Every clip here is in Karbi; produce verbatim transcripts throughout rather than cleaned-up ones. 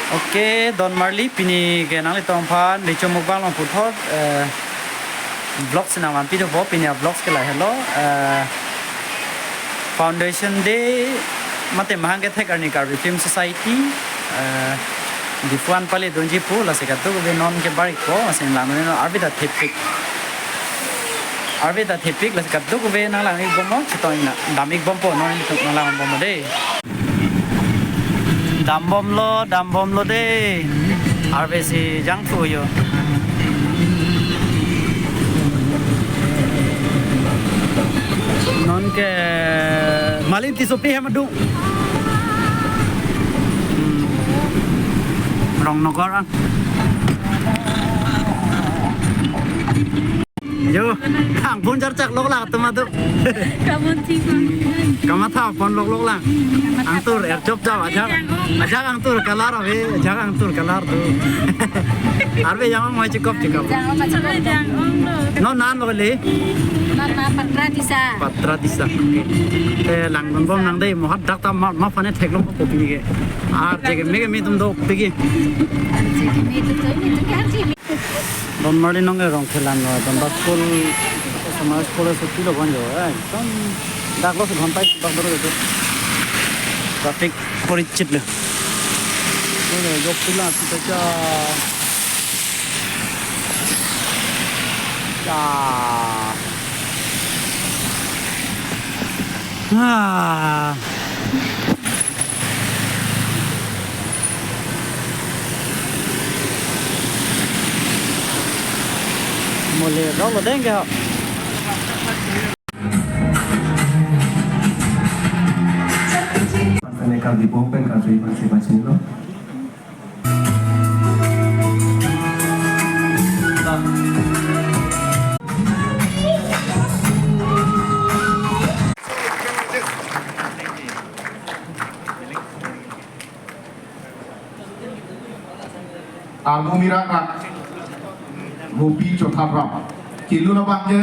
Okay, don marli, pini ke nanglitum aphan Richo Mukbang along puthot, eh, vlog si nangvanpi dopo. Pini a-vlogs ke lahelo, eh, Foundation Day mate mahang kethek arni Karbi Film Society, eh, Diphu an pale dunji pu, lasi kadokave non ke barikpo, lasi lang non arve ta thepik. Arve ta thepik, lasi kadokave nanglang-ik bomnon, chetong-ik na, dam-ik bompo, non nanglang bomnon dei. Dambomlo, dambomlo dei. Arve si jangthu yo. Non ke Malin Tissopi hem adung. Hmm. Rongnogar an. Yo, angpun jarchak lok lang atum atum. Kamatha pon lok lok lang. Angtur erchop chop ajak. Ajak angtur kalar ave, ajak angtur kalar tu. Arve jangong mai chikop chikop. Non nan lo le. Nan ma Patra Disa. Patra Disa. Okay. Te lang bom nang dei, mohat dak ta ma ma phane theklong ko pini ke. Arje keme keme atum do pigi. Don marli non ke Rongkhelan lo, Don Bosco School, Samar School suti lo bon jo, eh, ekdom dak lo se ghonta ek bak doro jo. Traffic pori chit lo. Oke, jok sila kita cha. Ya. Ah. Mole dong lo deng ke ho. Pasangan Karbi Bong pen Karbi masih masih lo. Armu mira kak Gopi Chotha Ram. Kilu na bangke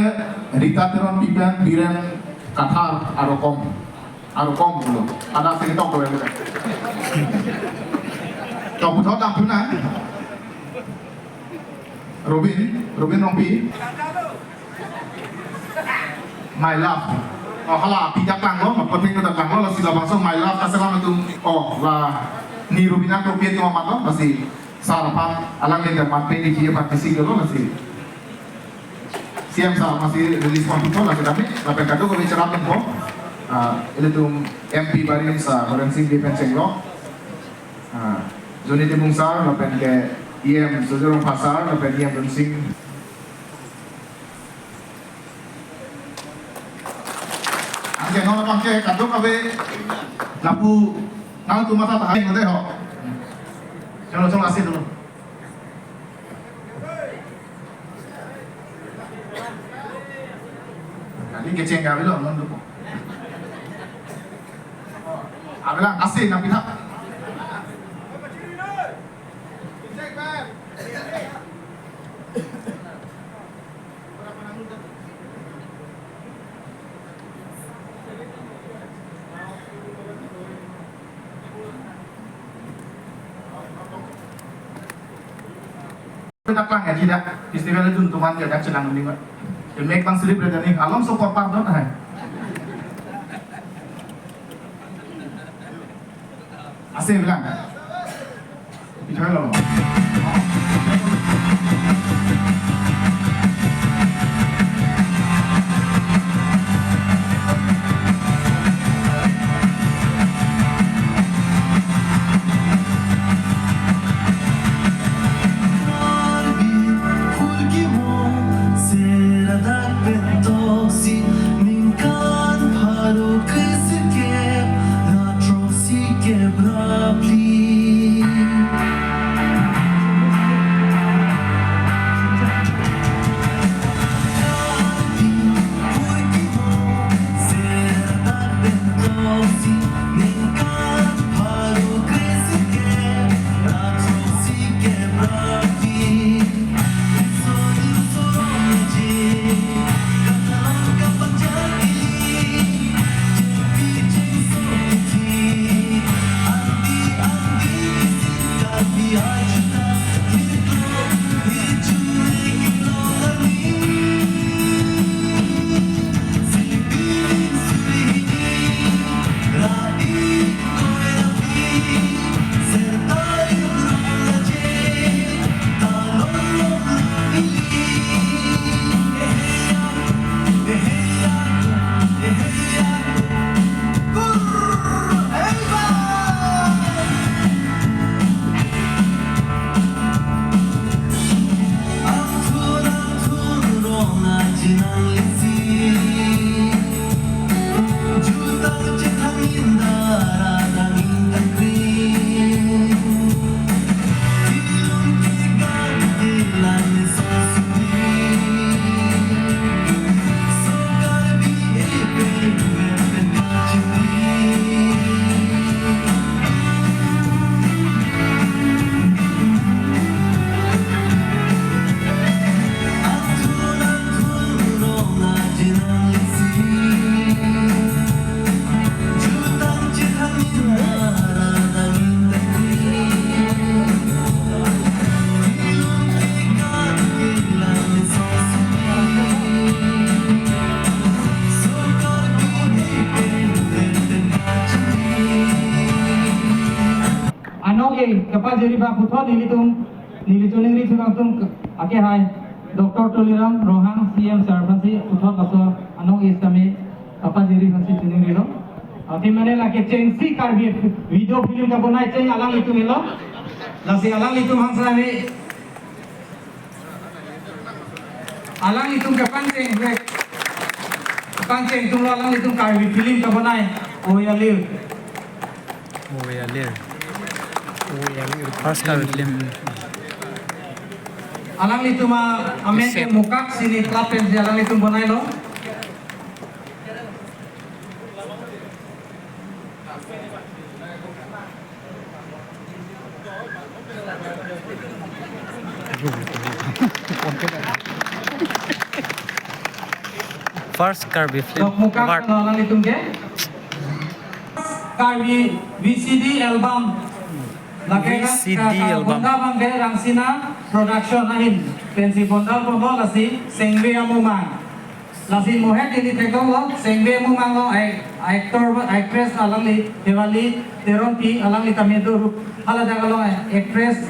Rita Teronpi pen Biren Kathar arokom. Arokom lo. Ada sing tok lo. Tok puthot dam puna. Robin, Robin Rongpi. My love. Oh, hala, pi jak lang lo, ma penting ko jak lang lo, lasi labangso My Love kaselam atum, oh, la, ni Robina ko pi atum amat lo, lasi, sar aphan, alang yang dapat pe di dia pati si lo, lasi. C M sar masih release pon pupo, lasi kami, lapen kadokave cherap pon po. Ah, ilitum M P barim sar, Horen Sing Bey pen chenglo. Ah, Johnny Timung sar, lapen ke E M Sujorong Phasar, lapen E M Dunsing. Anke non abang ke kadokave lapu nangtum matha tahai ngode ho. Chalo, chalo, asin dulu. Kali kecheng kami lo, non dulu. Abelang asin na pithak. Dak lang ya, jidak festival itu untuk mandi ada chelang mending, Pak. Demek bang selip dah nih, alom sokor pardon hai. Asin bilang. Bicara lo. Anong-e kapajiri abang puthot nelitum, neli choningri chunang atum ke-, ake hai, Doctor Tuliram Ronghang C M sir aphansi puthot laso anong-e sitame kapajiri aphansi choningrilo. Ati mane lake chengsi Karbi video film kabonai cheng alanglitum helo. Lasi alanglitum hangsa ni alanglitum kepangcheng, kepangcheng atumlo alanglitum Karbi film kabonai, Ove Alir. Ove Alir. Ove Alir. First Karbi film. Alanglitum a-, amen ke Mukak Cine Club pensi alanglitum bonailo. First Karbi Film Dok Mukak Award. Alanglitum ke Karbi V C D album. Lake V C D ka-, ka-, album. Bonda abang ke Rangsina Production ahin pensi bonda bomlo lasi Sengve Amumang. Lasi mohet neli theklonglo, Sengve Amumang along, ai-, actor, actress alangli Hewali Teronpi, alangli tame do Rup-, hala dak along, ai, actress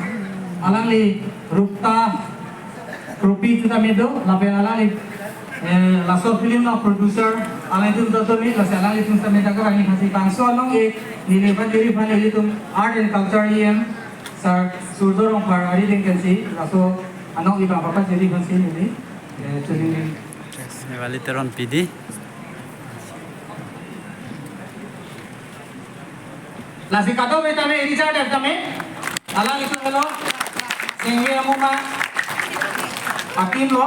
alangli Rupta Kropi sitame do, lapen alangli, eh, laso film a-producer, alanglitum do tumi, lasi alanglitum sitame dak arni kasi bangso anong-e, neli pajiri aphan nelitum Art and Culture E M, Sir Surjo Rongphar arideng pensi, laso anong-e abang kapajiri aphansi neli, eh, choningrilo. Hewali Teronpi di. Lasi kadokave tame, Richard tame. Alanglitum helo. Sengve Amumang a-team lo.